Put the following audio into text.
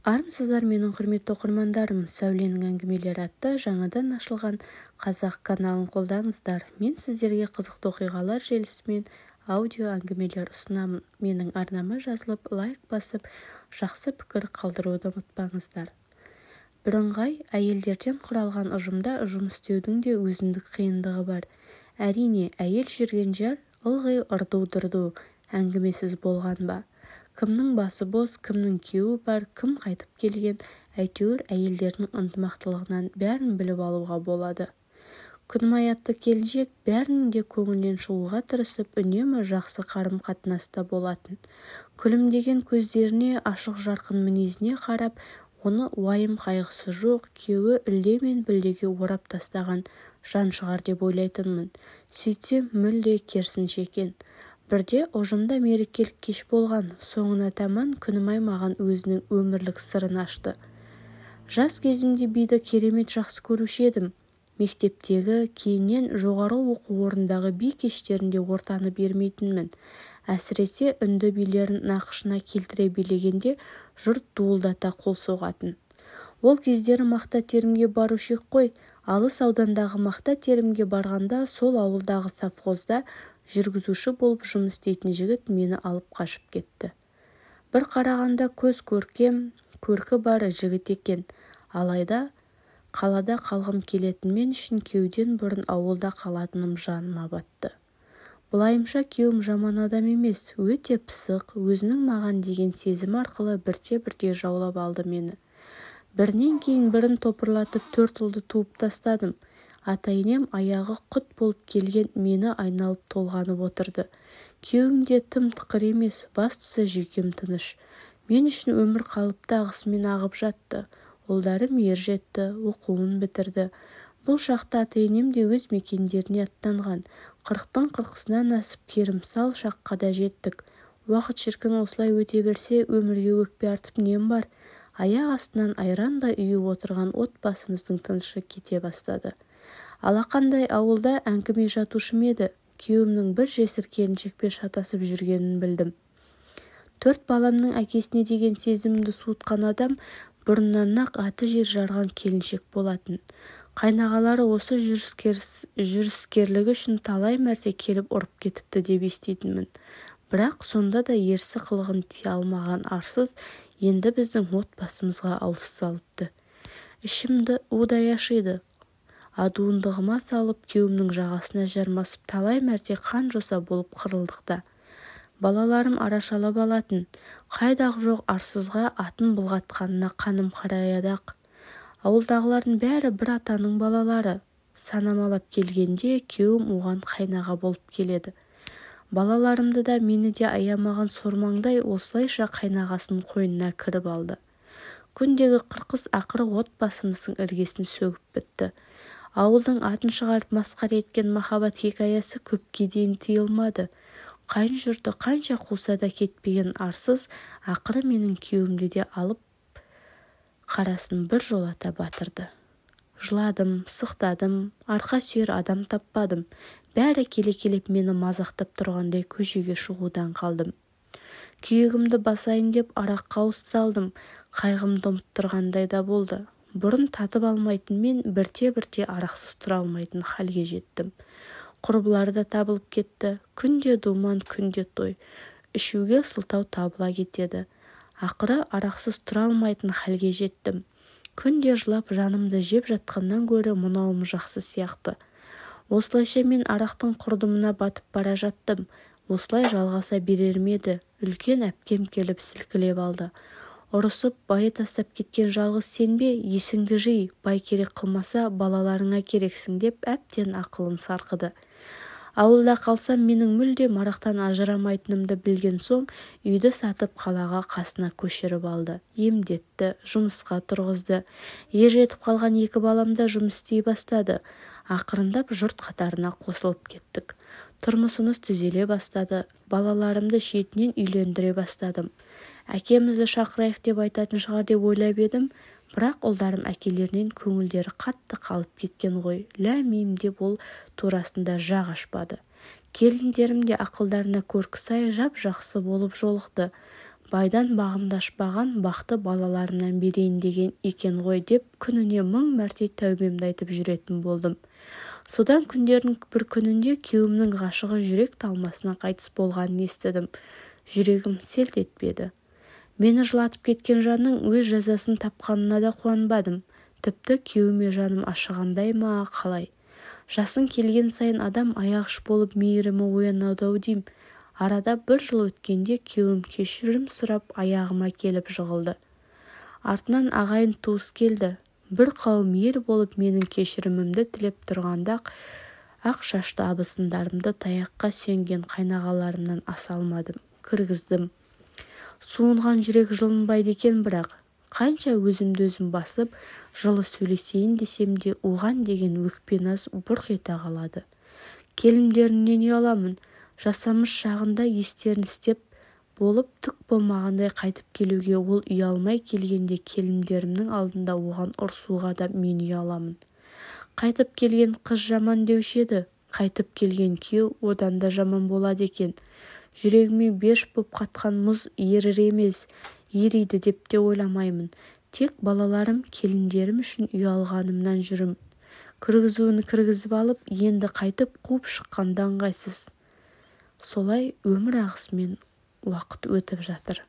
Армысыздар, менің құрметті оқырмандарым! Сәуленің әңгімелері атты жаңадан ашылған қазақ каналын қолдаңыздар. Мен сіздерге қызықты оқиғалар желісімен аудио әңгімелер ұсынамын. Менің арнама жазылып, лайк басып, жақсы пікір қалдыруды ұмытпаңыздар. Бірыңғай әйелдерден құралған ұжымда жұмыс істеудің де өзіндік қиындығы бар. Әрине, әйел жүрген жер ылғи ырду-дырду әңгімесіз болған ба? Кімнің басы бос, кімнің күйеуі бар, кім қайтып келген, әйтеуір әйелдердің ынтымақтылығынан бәрін біліп алуға болады. Күнімай атты келіншек бәрінің де көңілінен шығуға тырысып, үнемі жақсы қарым-қатынаста болатын. Күлімдеген көздеріне, ашық-жарқын мінезіне қарап, оны уайым-қайғысы жоқ, күйеуі үлде мен бүлдеге орап тастаған жан шығар деп ойлайтынмын. Сөйтсем, мүлде керісінше екен. Бірде ұжымда мерекелік кеш болған, соңына таман Күнімай маған өзінің өмірлік сырын ашты. Жас кезімде биді керемет жақсы көруші едім. Мектептегі, кейіннен жоғары оқу орнындағы би кештерінде ортаны бермейтінмін. Әсіресе үнді билерін нақышына келтіре билегенде жұрт дуылдата қол соғатын. Ол кездері мақта терімге барушы ек қой. Алыс аудандағы мақта терімге барғанда сол ауылдағы совхозда жүргізуші болып жұмыс істейтін жігіт мені алып қашып кетті. Бір қарағанда көз көркем, көркі бар жігіт екен. Алайда қалада қалғым келетін мен үшін күйеуден бұрын ауылда қалатыным жаныма батты. Былайымша күйеуім жаман адам емес, өте пысық, өзінің маған деген сезімі арқылы бірте-бірте жаулап алды мені. Бірінен кейін бірін топырлатып төрт ұлды туып тастадым. Ата-енем аяғы құт болып келген мені айналып толғанып отырды. Күйеуім де тым тықыр емес, бастысы жүйкем тыныш. Мен үшін өмір қалыпты ағысымен ағып жатты. Ұлдарым ер жетті, оқуын бітірді. Бұл шақта ата-енем де өз мекендеріне аттанған. 40-тың 40-сынан асып керімсал шаққа да жеттік. Уақыт шіркін осылай өте берсе, өмірге өкпе артып нем бар? Аяқ астынан айрандай ұйып отырған отбасымыздың тынышы кете бастады. Алақандай ауылда әңгіме жатушы ма еді? Күйеуімнің бір жесір келіншекпен шатасып жүргенін білдім. Төрт баламның әкесіне деген сезімімді суытқан адам бұрыннан-ақ аты жер жарған келіншек болатын. Қайнағалары осы жүріскерлігі үшін талай мәрте келіп ұрып кетіпті деп еститінмін. Бірақ сонда да ерсі қылығын тия алмаған арсыз енді біздің отбасымызға ауыз салыпты. Ішімді удай ашиды. Адуындығыма салып, күйеуімнің жағасына жармасып, талай мәрте қан жоса болып қырылдық та. Балаларым арашалап алатын. Қайдағы жоқ арсызға атын былғатқанына қаным қараяды-ақ. Ауылдағылардың бәрі бір атаның балалары. Санамалап келгенде күйеуім оған қайнаға болып келеді. Балаларымды да мені де аямаған сормаңдай осылайша қайнағасының қойнына кіріп алды. Күндегі қырқыс ақыры отбасымыздың іргесін сөгіп бітті. Ауылдың атын шығарып масқара еткен махаббат хикаясы көпке дейін тыйылмады. Қайын жұрты қанша қуса да кетпеген арсыз ақыры менің күйеуімді де алып қарасын бір жолата батырды. Жыладым, сықтадым, арқа сүйер адам таппадым. Бәрі келе-келеп мені мазақтап тұрғандай көшеге шығудан қалдым. Күйегімді басайын деп араққа ауыз салдым, қайғымды ұмыттырғандай да болды. Бұрын татып алмайтын мен бірте-бірте арақсыз тұра алмайтын халге жеттім. Құрбылары да табылып кетті. Күнде думан, күнде той. Ішуге сылтау табыла кетеді. Ақыры арақсыз тұра алмайтын халге жеттім. Күнде жылап жанымды жеп жатқаннан гөрі мынауым жақсы сияқты. Осылайша мен арақтың құрдымына батып бара жаттым. Осылай жалғаса берер ме еді? Үлкен әпкем келіп сілкілеп алды. Ұрысып, байы тастап кеткен жалғыз сен бе, есіңді жи, бай керек қылмаса, балаларыңа керексің деп әбден ақылын сарқыды. Ауылда қалсам менің мүлде арақтан ажырамайтынымды білген соң, үйді сатып қалаға қасына көшіріп алды. Емдетті, жұмысқа тұрғызды. Ер жетіп қалған екі балам да жұмыс істей бастады. Ақырындап жұрт қатарына қосылып кеттік. Тұрмысымыз түзеле бастады. Балаларымды шетінен үйлендіре бастадым. Әкемізді шақырайық деп айтатын шығар деп ойлап едім, бірақ ұлдарым әкелерінен көңілдері қатты қалып кеткен ғой. Ләм-мим деп ол турасында жақ ашпады. Келіндерім де ақылдарына көркі сай жап-жақсы болып жолықты. Байдан бағымды ашпаған бақты балаларымнан берейін деген екен ғой деп күніне 1000 мәрте тәубемді айтып жүретін болдым. Содан күндердің бір күнінде күйеуімнің ғашығы жүрек талмасынан қайтыс болғанын естідім. Жүрегім селт етпеді. Мені жылатып кеткен жанның өз жазасын тапқанына да қуанбадым. Тіпті күйеуіме жаным ашығандай ма қалай. Жасың келген сайын адам аяғыш болып мейірімі оянады-ау деймін. Арада бір жыл өткенде күйеуім кешірім сұрап аяғыма келіп жығылды. Артынан ағайын туыс келді. Бір қауым ел болып менің кешірімімді тілеп тұрғанда ақ шашты абысындарымды таяққа сүйенген қайнағаларымнан аса алмадым. Кіргіздім. Суынған жүрек жылынбайды екен бірақ. Қанша өзімді өзім басып, жылы сөйлесейін десем де, оған деген өкпе-наз бұрқ ете қалады. Келіндерімнен ұяламын. Жасамыс шағында естерін істеп болып, түк болмағандай қайтып келуге ол ұялмай келгенде келіндерімнің алдында оған ұрсуға да мен ұяламын. Қайтып келген қыз жаман деуші еді, қайтып келген күйеу одан да жаман болады екен. Жүрегіме берш боп қатқан мұз ерір емес, ериді деп те ойламаймын. Тек балаларым, келіндерім үшін ұялғанымнан жүрмін. Кіргізуін кіргізіп алып, енді қайтып қуып шыққанда ыңғайсыз. Солай өмір ағысымен уақыт өтіп жатыр.